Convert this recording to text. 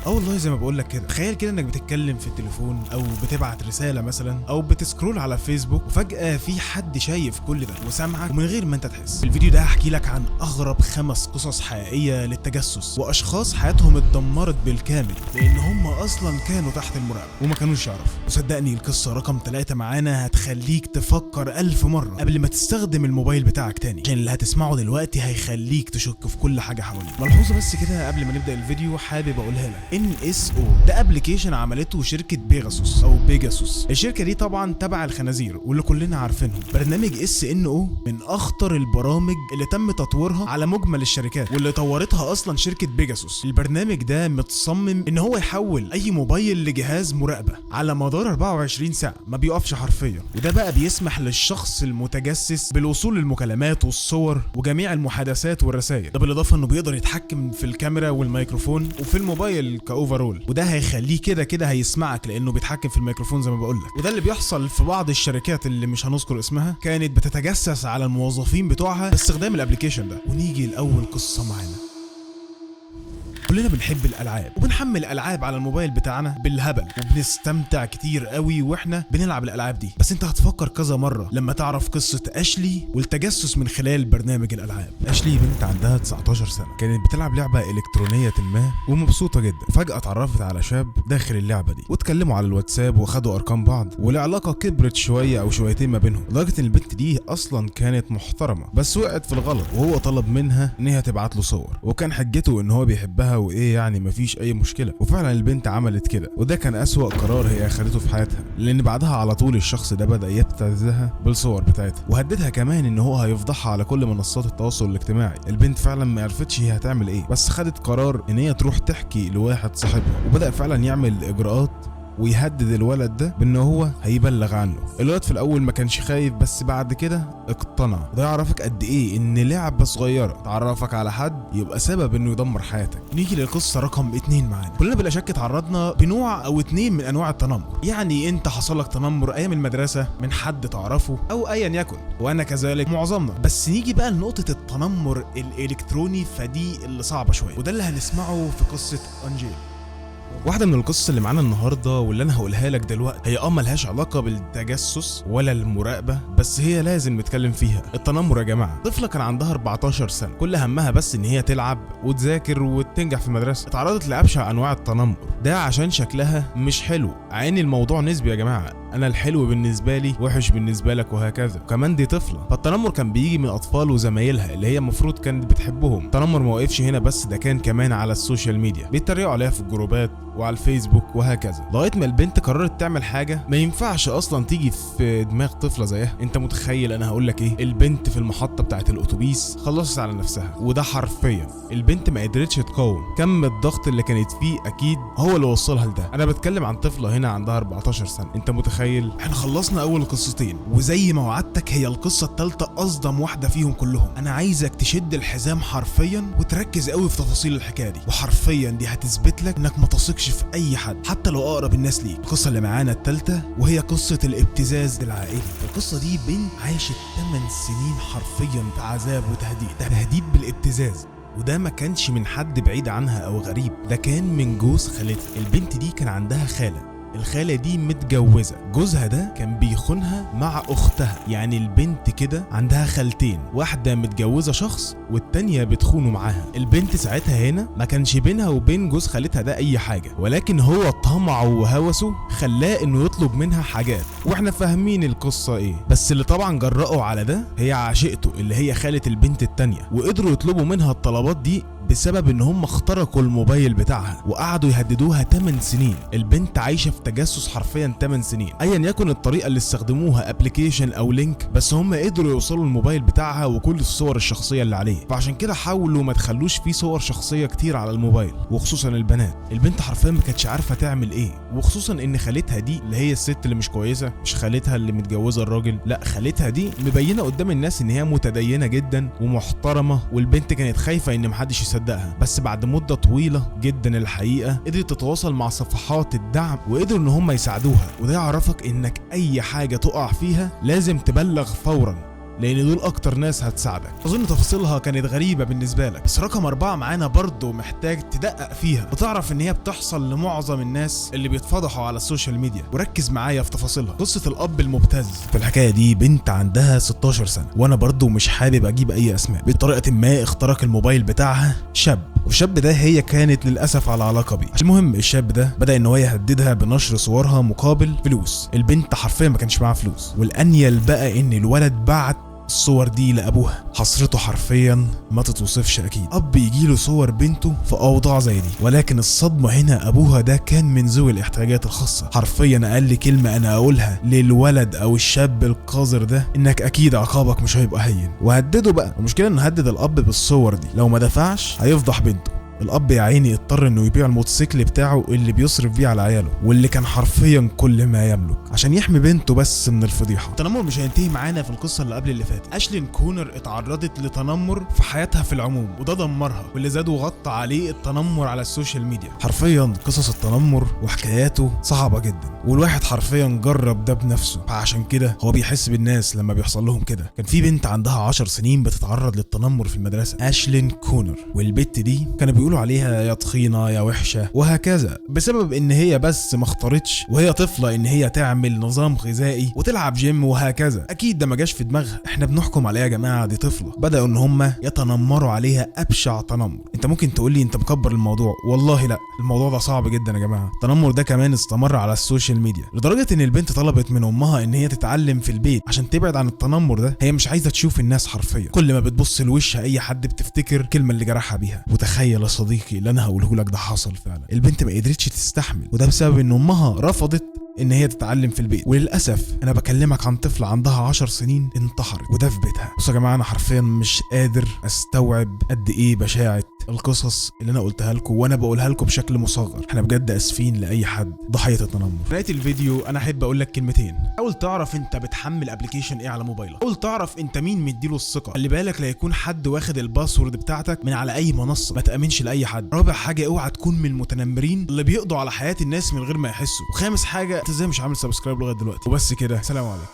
اه والله زي ما بقول لك كده. تخيل كده انك بتتكلم في التليفون او بتبعت رسالة مثلا او بت scroll على فيسبوك، وفجاة في حد شايف كل ده وسامعك ومن غير ما انت تحس. في الفيديو ده هحكي لك عن اغرب 5 قصص حقيقية للتجسس واشخاص حياتهم اتدمرت بالكامل لان هم اصلا كانوا تحت المراقبة وما كانوش يعرفوا. وصدقني القصة رقم 3 معانا هتخليك تفكر 1000 مرة قبل ما تستخدم الموبايل بتاعك تاني، عشان اللي هتسمعه دلوقتي هيخليك تشك في كل حاجة حواليك. ملحوظة بس كده قبل ما نبدا الفيديو حابب اقولها لك، NSO ده application عملته شركة بيجاسوس او بيجاسوس. الشركة دي طبعا تبع الخنازير واللي كلنا عارفينهم. برنامج SNO من اخطر البرامج اللي تم تطويرها على مجمل الشركات واللي طورتها اصلا شركة بيجاسوس. البرنامج ده متصمم ان هو يحول اي موبايل لجهاز مراقبة على مدار 24 ساعة، ما بيقفش حرفيا. وده بقى بيسمح للشخص المتجسس بالوصول للمكالمات والصور وجميع المحادثات والرسائل. ده بالاضافة انه بيقدر يتحكم في الكاميرا والميكروفون وفي الموبايل ك overall، وده هيخليه كده كده هيسمعك لانه بيتحكم في الميكروفون زي ما بقول لك. وده اللي بيحصل في بعض الشركات اللي مش هنذكر اسمها، كانت بتتجسس على الموظفين بتوعها باستخدام ال application ده. ونيجي لاول قصة معانا. كلنا بنحب الالعاب وبنحمل العاب على الموبايل بتاعنا بالهبل وبنستمتع كتير قوي واحنا بنلعب الالعاب دي. بس انت هتفكر كذا مرة لما تعرف قصة اشلي والتجسس من خلال برنامج الالعاب. اشلي بنت عندها 19 سنة، كانت بتلعب لعبه الكترونية ما ومبسوطة جدا. فجاة اتعرفت على شاب داخل اللعبة دي واتكلموا على الواتساب وخدوا ارقام بعض، والعلاقة كبرت شوية او شويتين ما بينهم، لدرجة ان البنت دي اصلا كانت محترمه بس وقعت في الغلط، وهو طلب منها ان هي تبعت له صور، وكان حجته ان هو بيحبها وايه يعني مفيش اي مشكلة. وفعلا البنت عملت كده، وده كان اسوأ قرار هي اخدته في حياتها، لان بعدها على طول الشخص ده بدا يبتزها بالصور بتاعتها وهددها كمان ان هو هيفضحها على كل منصات التواصل الاجتماعي. البنت فعلا ما عرفتش هي هتعمل ايه، بس خدت قرار ان هي تروح تحكي لواحد صاحبها، وبدا فعلا يعمل اجراءات ويهدد الولد ده بان هو هيبلغ عنه. الولد في الاول ما كانش خايف، بس بعد كده اقتنع. ده يعرفك قد ايه ان لعبه صغيرة تعرفك على حد يبقى سبب انه يدمر حياتك. نيجي للقصة رقم 2 معانا. كلنا بلا شك اتعرضنا بنوع او 2 من انواع التنمر، يعني انت حصل لك تنمر ايام المدرسة من حد تعرفه او ايا يكن، وانا كذلك معظمنا. بس نيجي بقى لنقطة التنمر الالكتروني، فدي اللي صعبة شوية، وده اللي هنسمعه في قصة انجيل. واحدة من القصص اللي معانا النهاردة واللي أنا هقولها لك دلوقتي هي ملهاش علاقة بالتجسس ولا المراقبة، بس هي لازم نتكلم فيها. التنمر يا جماعة. طفلة كان عندها 14 سنة، كل همها بس إن هي تلعب وتذاكر وتنجح في المدرسة. اتعرضت لأبشع أنواع التنمر ده عشان شكلها مش حلو. عيني الموضوع نسبي يا جماعة، أنا الحلو بالنسبة لي وحش بالنسبة لك وهكذا. وكمان دي طفلة، فالتنمر كان بيجي من أطفال وزمايلها اللي هي المفروض كانت بتحبهم. التنمر ما وقفش هنا بس، ده كان كمان على ال social media، بيتريقوا عليها في الجروبات وعلى الفيسبوك وهكذا، لغاية ما البنت قررت تعمل حاجة ما ينفعش اصلا تيجي في دماغ طفله زيها. انت متخيل انا هقول لك ايه؟ البنت في المحطة بتاعه الاتوبيس خلصت على نفسها، وده حرفيا البنت ما قدرتش تقاوم كم الضغط اللي كانت فيه، اكيد هو اللي وصلها لده. انا بتكلم عن طفله هنا عندها 14 سنة، انت متخيل؟ احنا خلصنا اول قصتين، وزي ما وعدتك هي القصة الثالثة اصدم واحدة فيهم كلهم. انا عايزك تشد الحزام حرفيا وتركز قوي في تفاصيل الحكاية دي، وحرفيا دي هتثبت لك انك ما تثقش في اي حد حتى لو اقرب الناس ليك. القصة اللي معانا الثالثة وهي قصة الابتزاز العائلي. القصة دي بنت عاشت 8 سنين حرفيا في عذاب وتهديد، تهديد بالابتزاز، وده ما كانش من حد بعيد عنها او غريب، ده كان من جوز خالتها. البنت دي كان عندها خاله، الخالة دي متجوزة، جوزها ده كان بيخونها مع أختها. يعني البنت كده عندها خالتين، واحدة متجوزة شخص والتانية بتخونه معاها. البنت ساعتها هنا ما كانش بينها وبين جوز خالتها ده أي حاجة، ولكن هو طمعه وهوسه خلاه إنه يطلب منها حاجات، واحنا فاهمين القصة إيه. بس اللي طبعا جرأه على ده هي عشيقته اللي هي خالة البنت التانية، وقدروا يطلبوا منها الطلبات دي بسبب ان هم اخترقوا الموبايل بتاعها وقعدوا يهددوها 8 سنين. البنت عايشه في تجسس حرفيا 8 سنين، ايا يكن الطريقة اللي استخدموها، application او link، بس هم قدروا يوصلوا الموبايل بتاعها وكل الصور الشخصية اللي عليه. فعشان كده حاولوا ما تخلوش فيه صور شخصية كتير على الموبايل، وخصوصا البنات. البنت حرفيا ما كانتش عارفه تعمل ايه، وخصوصا ان خالتها دي اللي هي الست اللي مش كويسة، مش خالتها اللي متجوزة الراجل، لا خالتها دي مبينة قدام الناس ان هي متدينه جدا ومحترمه، والبنت كانت خايفة ان محدش يصدقها. بس بعد مدة طويلة جدا الحقيقة قدرت تتواصل مع صفحات الدعم وقدروا ان هم يساعدوها. وده يعرفك انك اي حاجة تقع فيها لازم تبلغ فورا. لان دول اكتر ناس هتساعدك. اظن تفاصيلها كانت غريبة بالنسبة لك، بس رقم 4 معانا برضه محتاج تدقق فيها وتعرف ان هي بتحصل لمعظم الناس اللي بيتفضحوا على ال social media، وركز معايا في تفاصيلها. قصة الاب المبتز. في الحكاية دي بنت عندها 16 سنة، وانا برضه مش حابب اجيب اي اسماء. بطريقة ما اخترق الموبايل بتاعها شاب، والشاب ده هي كانت للاسف على علاقة بيه. المهم الشاب ده بدا ان هو يهددها بنشر صورها مقابل فلوس. البنت حرفيا ما كانش معاها فلوس، والانيل بقى ان الولد بعت الصور دي لابوها. حسرته حرفيا ما تتوصفش. اكيد اب يجيله صور بنته في اوضاع زي دي، ولكن الصدمة هنا ابوها ده كان من ذوي الاحتياجات الخاصة. حرفيا اقل كلمة انا اقولها للولد او الشاب القذر ده انك اكيد عقابك مش هيبقى هين، وهدده بقى. المشكلة انه هدد الاب بالصور دي، لو ما دفعش هيفضح بنته. الاب يا عيني اضطر انه يبيع الموتوسيكل بتاعه اللي بيصرف بيه على عياله، واللي كان حرفيا كل ما يملك، عشان يحمي بنته بس من الفضيحة. التنمر مش هينتهي معانا في القصة اللي قبل اللي فاتت. اشلين كونر اتعرضت لتنمر في حياتها في العموم، وده دمرها، واللي زاد وغطى عليه التنمر على ال social media. حرفيا قصص التنمر وحكاياته صعبة جدا، والواحد حرفيا جرب ده بنفسه، فعشان كده هو بيحس بالناس لما بيحصل لهم كده. كان في بنت عندها 10 سنين بتتعرض للتنمر في المدرسة، اشلين كونر، والبت دي كانوا بيقولوا عليها يا تخينة يا وحشة وهكذا، بسبب ان هي بس ما اختارتش وهي طفله ان هي تعمل نظام غذائي وتلعب جيم وهكذا. اكيد ده ما جاش في دماغها، احنا بنحكم عليها يا جماعة دي طفله. بداوا ان هم يتنمروا عليها ابشع تنمر. انت ممكن تقول لي انت مكبر الموضوع، والله لا، الموضوع ده صعب جدا يا جماعة. التنمر ده كمان استمر على ال social media، لدرجة ان البنت طلبت من امها ان هي تتعلم في البيت عشان تبعد عن التنمر ده. هي مش عايزه تشوف الناس حرفيا، كل ما بتبص لوش اي حد بتفتكر كلمة اللي جرحها بيها. وتخيل يا صديقي اللي انا هقوله لك ده حصل فعلا، البنت ما قدرتش تستحمل، وده بسبب ان امها رفضت ان هي تتعلم في البيت. وللاسف انا بكلمك عن طفله عندها 10 سنين انتحرت، وده في بيتها. بصوا يا جماعة، انا حرفيا مش قادر استوعب قد ايه بشاعه القصص اللي انا قلتها لكم، وانا بقولها لكم بشكل مصغر. احنا بجد اسفين لاي حد ضحية التنمر. في نهاية الفيديو انا احب اقول لك كلمتين. حاول تعرف انت بتحمل application ايه على موبايلك، حاول تعرف انت مين مديله الثقة. خلي بالك لا يكون حد واخد ال password بتاعتك من على اي منصة، ما تامنش لاي حد. رابع حاجة، اوعى تكون من المتنمرين اللي بيقضوا على حياة الناس من غير ما يحسوا. وخامس حاجة، انت ازاي مش عامل subscribe لغاية دلوقتي؟ وبس كده، سلام عليكم.